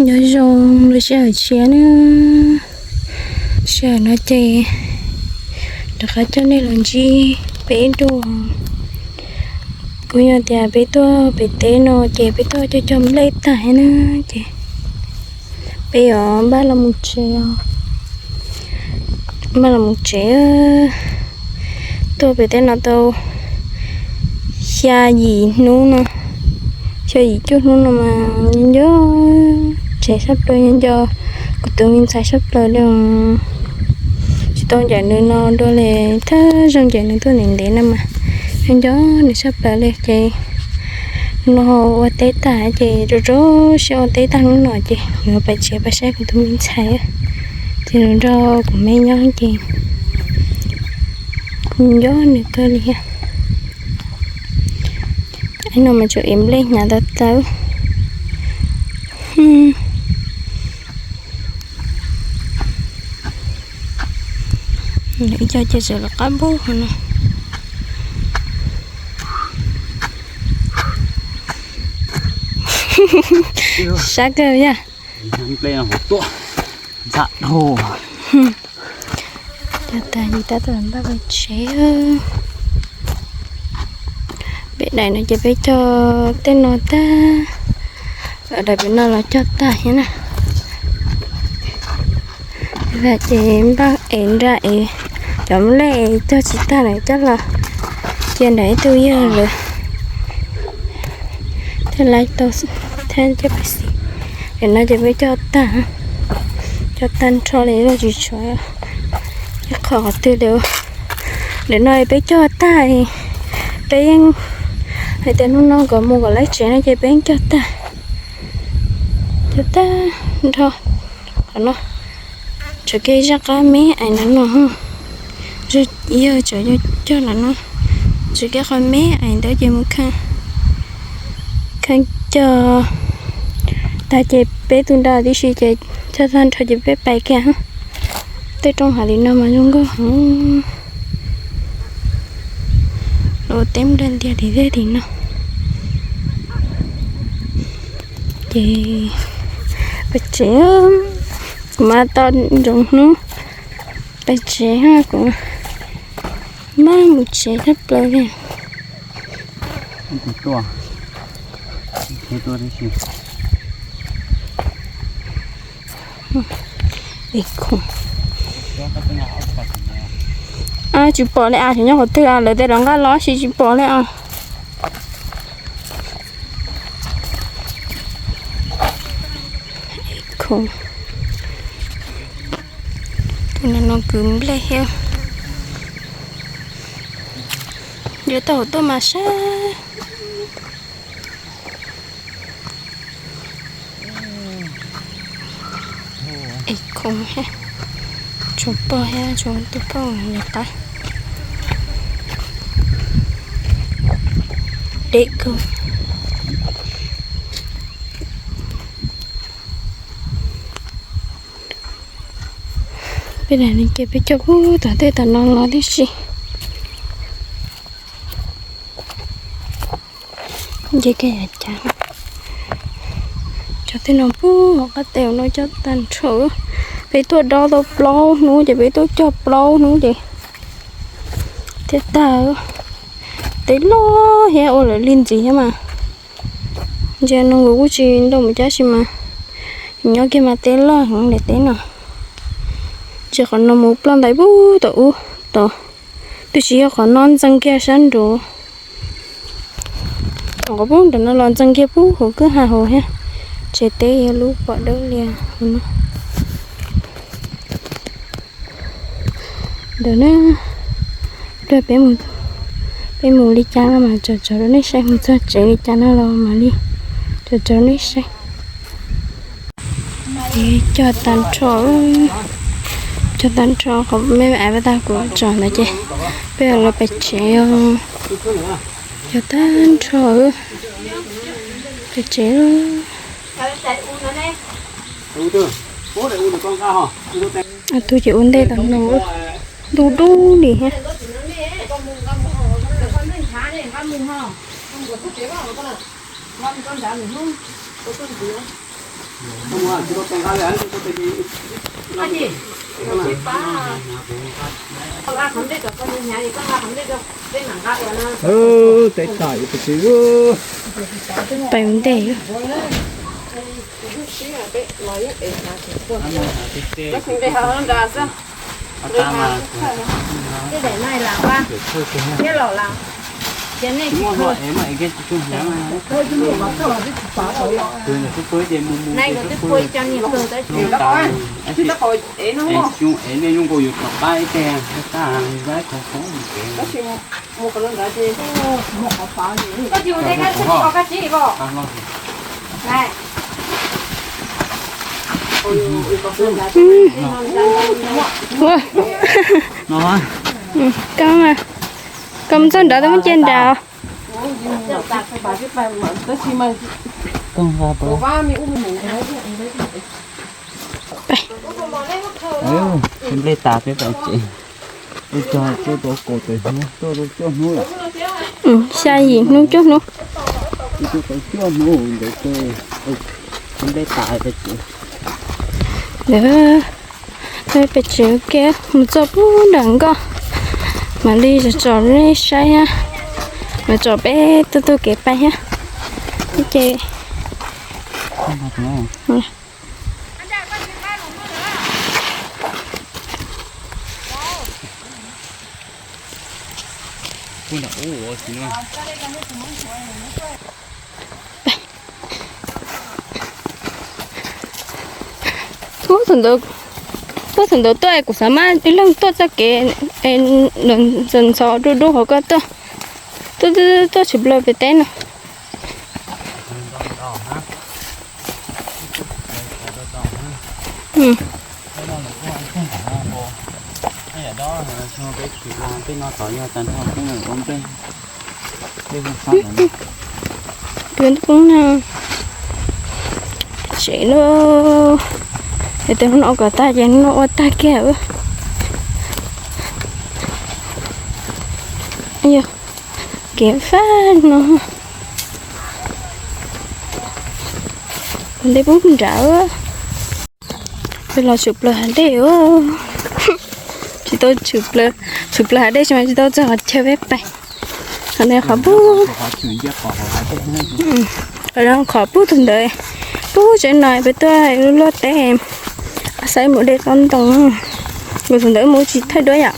Nyob zoo lub sij hawm tshiab na, sij hawm no ces rov qab coj nej los ntsib peb dua. Kuv yog tias peb tuaj pem teb no ces peb tuaj cog cog nplej tag na, ces peb yuav npaj los mus tsev os. Npaj los mus tsev. Tuaj pem teb no tau xya yim hnub no, xya yim cuaj hnub no mas nco nco tsev sab plaws, nco nco kuv tus me ntxhais sab plaws li. Tsis tau ncaim nws no dua li, thawj zaug ncaim nws tuaj ntev ntev no mas nco nco nws sab plaws li. Ces no ua teb tag ces rau rau siab ua teb tag hnub no ces yuav pais tsev pais saib kuv tus me ntxhais, ces nws nrog kuv me nyob ces kuv nco nws kawg li thiab. No mas tsuas ev nplej hnyav tawv tawv. Ib co ces tseem lawv qab npub hauv no. Sab kawg yog. Cog tag ces tab tom npaj pais tsev. Peb daim no ces peb cog tej no tag, daim pem no los cog tag thiab na. Ces npaj ev nra ev cov nplej cog tsis tag lawm coj los cia nram ib tug yawg lawm thiaj li tau thiab coj pais xis. Daim no ces peb cog tag, cog tag nrho li, tsis tshuav ib qho qhov twg li. Daim no peb cog tag, peb yeej hais tias hnub no kom mus kom lawv tsev no ces peb yeej cog tag, cog tag nrho qhov no. Tsam kiag zaj qab me ais no no, yawg tsam cog no no, tsam kiag qhov me ais ntawd ces mus kheej cog tag ces peb tu nra tib si ces cog tag nrho ces peb pais kiag. Tej roob hav li no mas zoo nkauj heev. Los teb nplej ntiag li tej li no. Ces pais tsev, kuv mas tau ntsoov hnub pais tsev, kuv maj mus tsev tshaj plaws li. Tsis pom li as, xyov nyob qhov twg as, lawv tej rov nqaj los sis tsis pom li as. Tus no no kwv nplej thiab. Yuav tau hauv tuaj mas sab. Es khoom thiab, tshuav pog thiab tshuav tus poj niam qab deb kawg. Peb daim no ces peb cog pub tom tej tom no los tib si. Nce kiag yav cav, cog tej no pub hauv qab tes no cog tag nrho. Peb tuaj dob tau plaub hnub ces peb tuaj cog plaub hnub ces thiaj tag. Teb loj thiab ua lawv li ntxiv thiab mas. Ntsia no nkaus kuj tsis ntau mus cab sis mas nyob kiag mas teb loj heev li teb no. Ntsia qhov no mus ploj ntais pub tom ub tod, twb tsis yog qhov no ntxeev kiag sab nraud. Tom qhov pub nram no los ntxeev kiag pub hauv kwj ha hauv thiab. Tsev teb yog lub pom dawb lias hauv no. Ntawm na, peb mus li cas no mas tsom tsom rau nej saib, mus txog tsev li cas no los mam li tsom tsom rau nej saib. Cog tag nrho, cog tag nrho qhov me me ais pab tag kuv tsom ntawd ces peb los pem tsev os. Cog tag nrho, pem tsev. Tus ces ua ntej tom no, ntuj dub li thiab. Pais ntej. Koj, koj mus txog nrad, koj muab cia nrad. Nplej tas peb pais tsev. Ib co tuaj tau kaum tawm hnub, tuaj tau cuaj hnub lawm. Xya yim hnub cuaj hnub. Tuaj tau cuaj hnub ntawd, nplej tas peb tsev. Ntawd peb pais tsev kiag, mus txog pub nram nkoj, mam li tsom tsom nej saib thiab, mam tsom peb tug tug kev pais thiab. Ces Puag thaum ntawd, puag thaum ntawd tuaj es kuv xav mas ib leeg tuaj txoj kev es ntxhov ntxhov du du hauv ko tuaj, tuaj tuaj tshwm plaws pem teb no. Peb poob na, tsev lawm. Es tus hnub no ua kom tag ces hnub no ua tag kiag. Yog kev fab no, ntej pub nrad. Peb los tshwm plaws hav dej os. Tsis tau tshwm plaws, tshwm plaws hav dej tsis mas tsis tau txog qhov chaw peb pais. Qhov no qhov pub, qhov pub thaum ntawd, pub tsev no peb tuaj luaj teb, xav mus de tau ntoo, kuv thaum ntawd mus tsis thawj duab yom.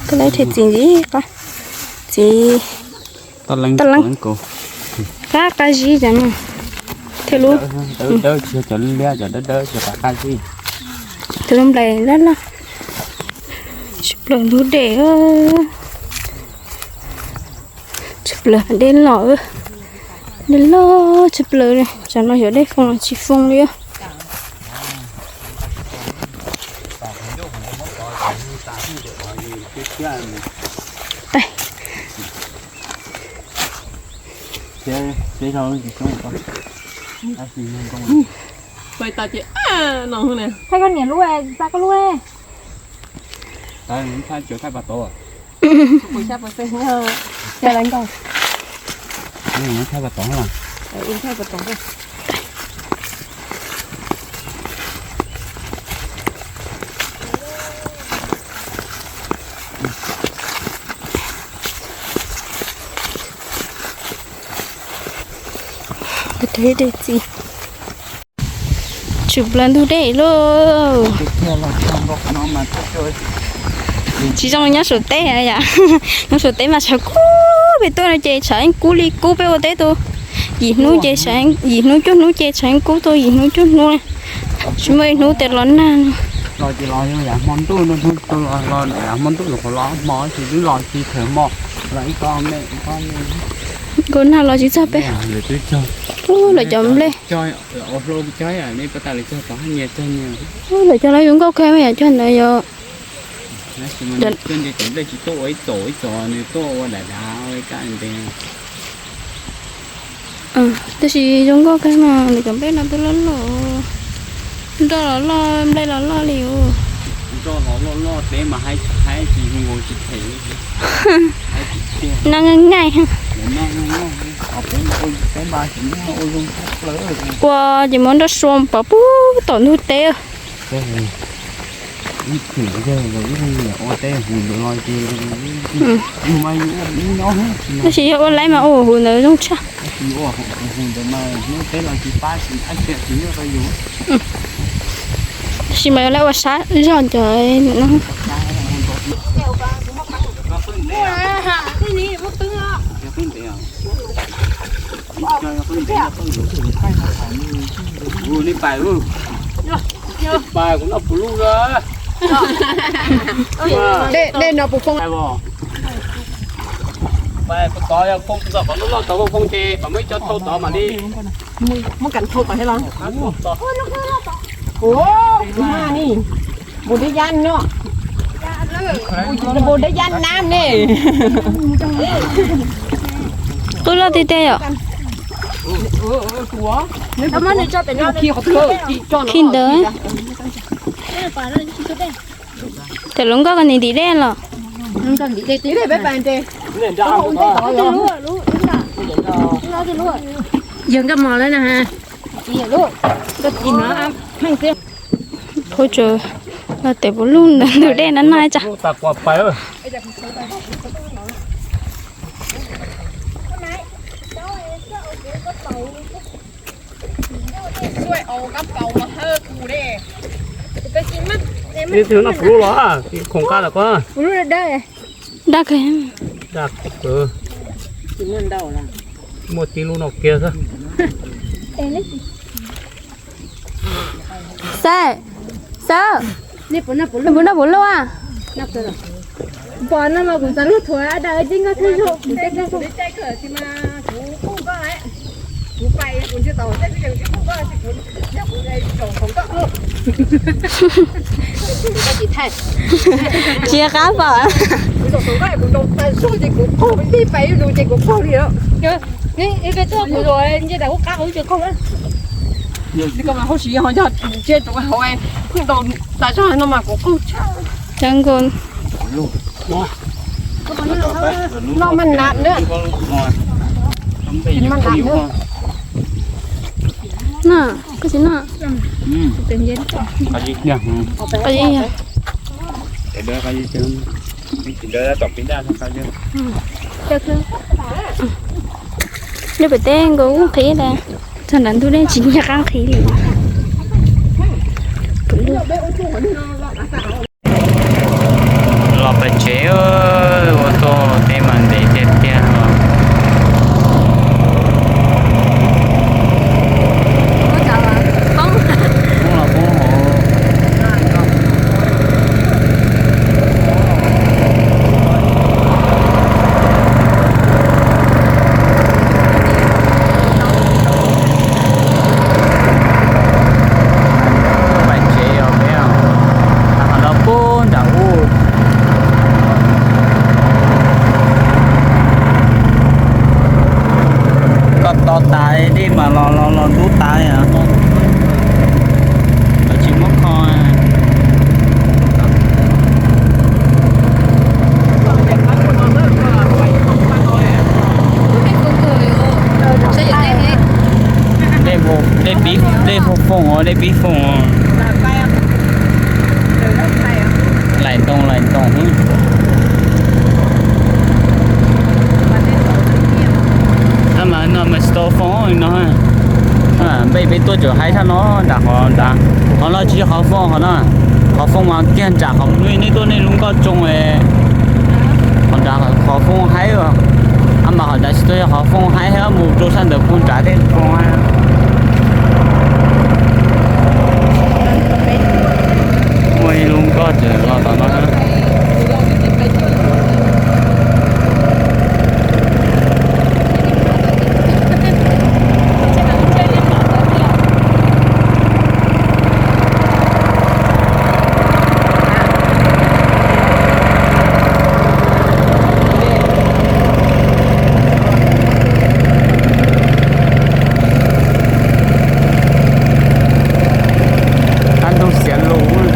Koj lawv thiaj txiv ntxiv, txiv tau leej qab qab zib cov no thiaj lub, thiaj lub nplais loj loj. Tshwm plaws ntug dej, tshwm plaws dej los, dej loj tshwm plaws li. Tsam no xyov dej foo los tsis foo li. Pais tas ces no ne. Thaij koj niam lub, tsa koj lub. Thaij pas tod. Thaij pas tod. Tshwm plaws ntug dej lauj. Tsis zoo nyob Suav teb yom. Nyob Suav teb mas tshav kub, peb tuaj no ces tshav yeej kub li kub, peb ua teb tau yim hnub ces, yim hnub cuaj hnub ces tshav yeej kub tau yim hnub cuaj hnub. Tsis muaj ib hnub tias los nag. Los ces los yog yam hmo ntuj no, hnub los hmo ntuj los qhov los hmo ces twb los tsis khaws hmo, los ib kob me ib kob me. Nkaus nag los tsis txog peb. Ub, lawv cov nplej. Lawv cog los zoo nkauj kawg mas yom, cog ntawd yog. Tab sis zoo nkauj kawg mas lawv cov nplej no twb loj loj, nroj los loj, nplej los loj li os. Noj nqaij nqaij. Ua ces muab nroj sua pov puag tom ntug teb. Tab sis yog ua laib mas ua huv ntawd zoo tshaj. Tab sis mas yog laib ua sab zog cov no. Dej no puas foob? Tov yog foob txog qhov loj loj tau foob ces kom muab ib co thau tod mam li. Muab kam thau tod thiab los? Ua, ni, bù đế dán no. Bù đế dán nam ne. Qwb loj tiag tiag yom. Khi ntawd. Cov lub nkoj ko nws ntim dej los? Yawg nkaj mos lawm na. Hu tsuas los tes puv lug ntawm ntug dej no no tsa. Ib tug noj puv lub los, khoom qab los ko. Daj kawg. Muaj tib lub no kiag xwb. Xav, xav, puv noj puv lub a. Pom no mas kuv xav lub thuav dawb ceeb nkoj thwj zog. Tsis qab pom. Cov nkaus. No mas nat na. No, koj tsis no. Qab zib yog. Lub pem teb nkaus ub nqhis tas, txog nram ntug dej tsis nyiag qab nqhis li. Los pem tsev, ua tau tej mas ntev tiag tiag os. Pem tsev os peb, qhov no puag nram ub. Koj tos tas dej mas los los los ntub tas li os. Lawv tsis muab kho. Dej, dej pib foom os, dej pib foom os. Laim ntoo, laim ntoo. Mas no mas tsis tau foom no. Npej peb tuaj tseem haib tshaj no nram qhov nrad. Qhov no tsis yog qhov foom qhov no. Qhov foom mas kiag nram qhov nej tuaj nej lub nkoj tsoo. Qhov nrad qhov foom haib. Mas qhov nrad tsis tau yog qhov foom haib, mus rau sab ntawd puag nrad tej foom haib. Muaj ib lub nkoj tseem los tom no. Qab ntug xiav lus.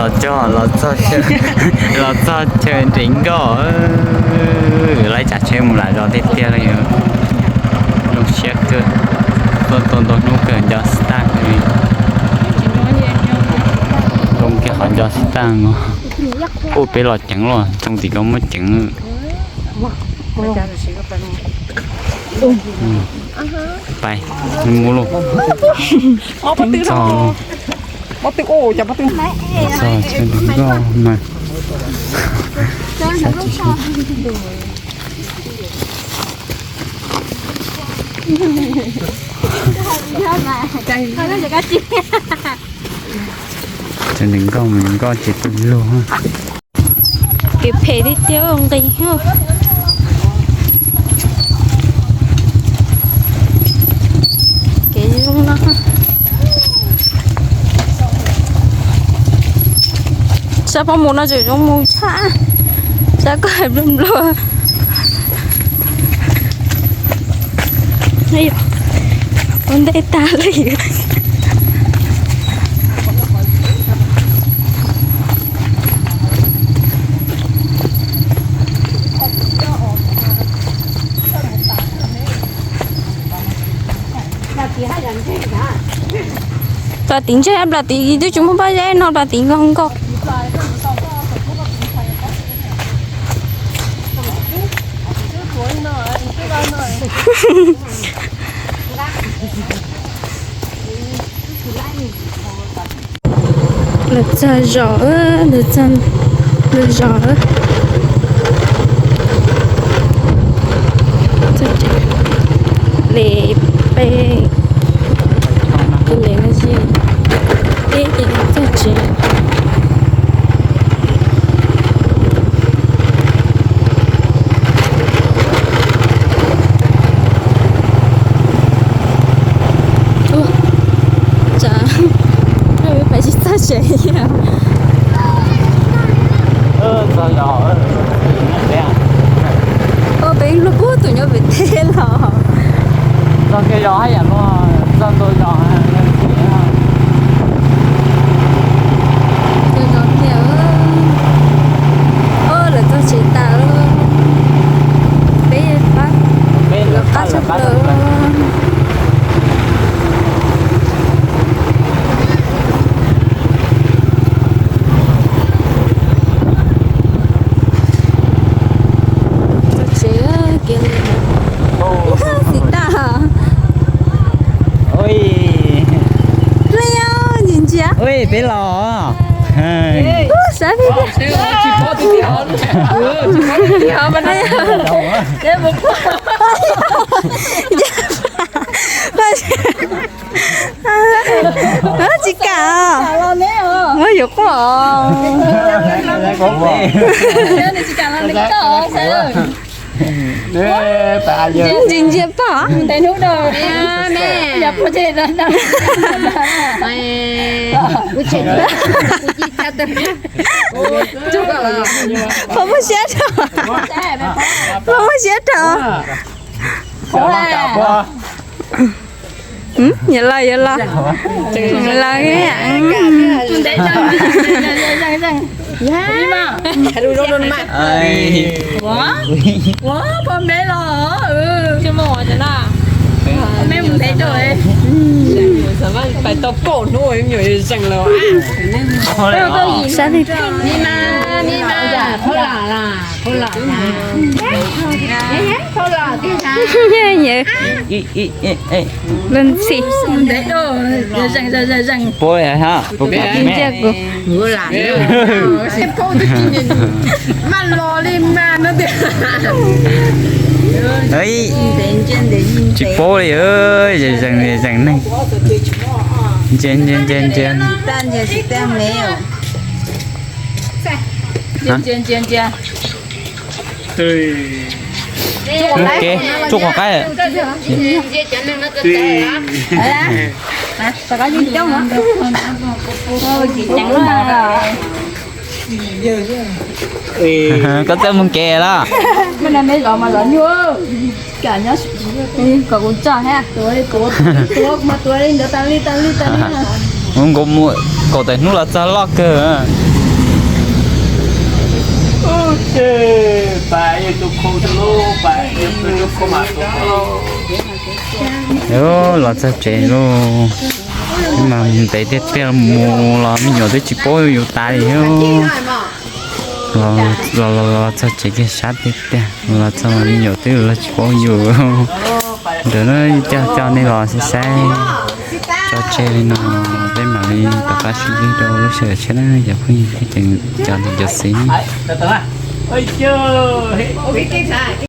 Los txog, los txog chaw, los txog chaw nres nkoj, lawv tsav tsheb mus lam zos tiag tiag li. Zoo siab kawg, tuaj tau ntau hnub kawg nco xis tag li. Zoo kiag qhov nco xis tag no. Ua peb los ceev los, txooj tim ko muab ceev. Pais, mus lauj. Txog, txog chaw nres nkoj mas. Chaw nres nkoj mas nkoj ces tu lug. Kev phem tiag tiag nqis. Kev zoo no. Sab pab mus no tseem zoo mus tshaj. Sab koj hais nplua nplua. Ua ntej tag li. Plas tiv ntseg, plas tiv twb tsis muaj pob zeb no, plas tiv nkoj nkoj. Lawv txog zos, lawv txog lawv zos. Le peb, le no teb ces txog tsev. Tsam peb tsis txog tsev. Ua peb luag pub tus nyob pem teb los. Txog kiag zos haj yam luag, txog ntua zos. Txog zos tiag. Lawv txog tsev tas. Peb pab, peb lawv qab tshaj plaws. Tsev kiag li. Xis tag. Hle, ntsia ntsia. Peb los. Sab tiag tiag. Tsis kam. Yuav quaj. Ntsia ntsia pog. Pog muaj siab rau, pog muaj siab rau. Yuav los, yuav los. Los. Pais tau kaum hnub me nyuam zeeg lawm. Sab li. Ni ma, ni ma, phauj lam, phauj lam. Phauj lam tiag. Lub ntxhi. Ntev dua, zeeg, zeeg, zeeg, zeeg. Puab ha, puab ntsia kuv. Mas los li mas no tiag. Tsis paub li, zeeg, zeeg, zeeg neeg. Ntsia, ntsia, ntsia, ntsia. Ntsia, ntsia, ntsia. Tsuj qhov qaib. Koj txawj mus kev los? Kom kuv tso thiab. Mus nkaus mus kaum tawm hnub los txog loj kawg. Los txog tsev lauj, mas ntev tiag tiag, mus los me nyuam twb tsis paub yus tas li. Los, los, los txog tsev kiag sab tiag tiag, los txog me nyuam twb los tsis paub yus. Ntawd na, coj coj nej los saib saib tso tseg li no, peb mam li rov qab sib ntsib rau lub sij hawm tshiab na cov phooj ywg thiab cov niam cov txiv.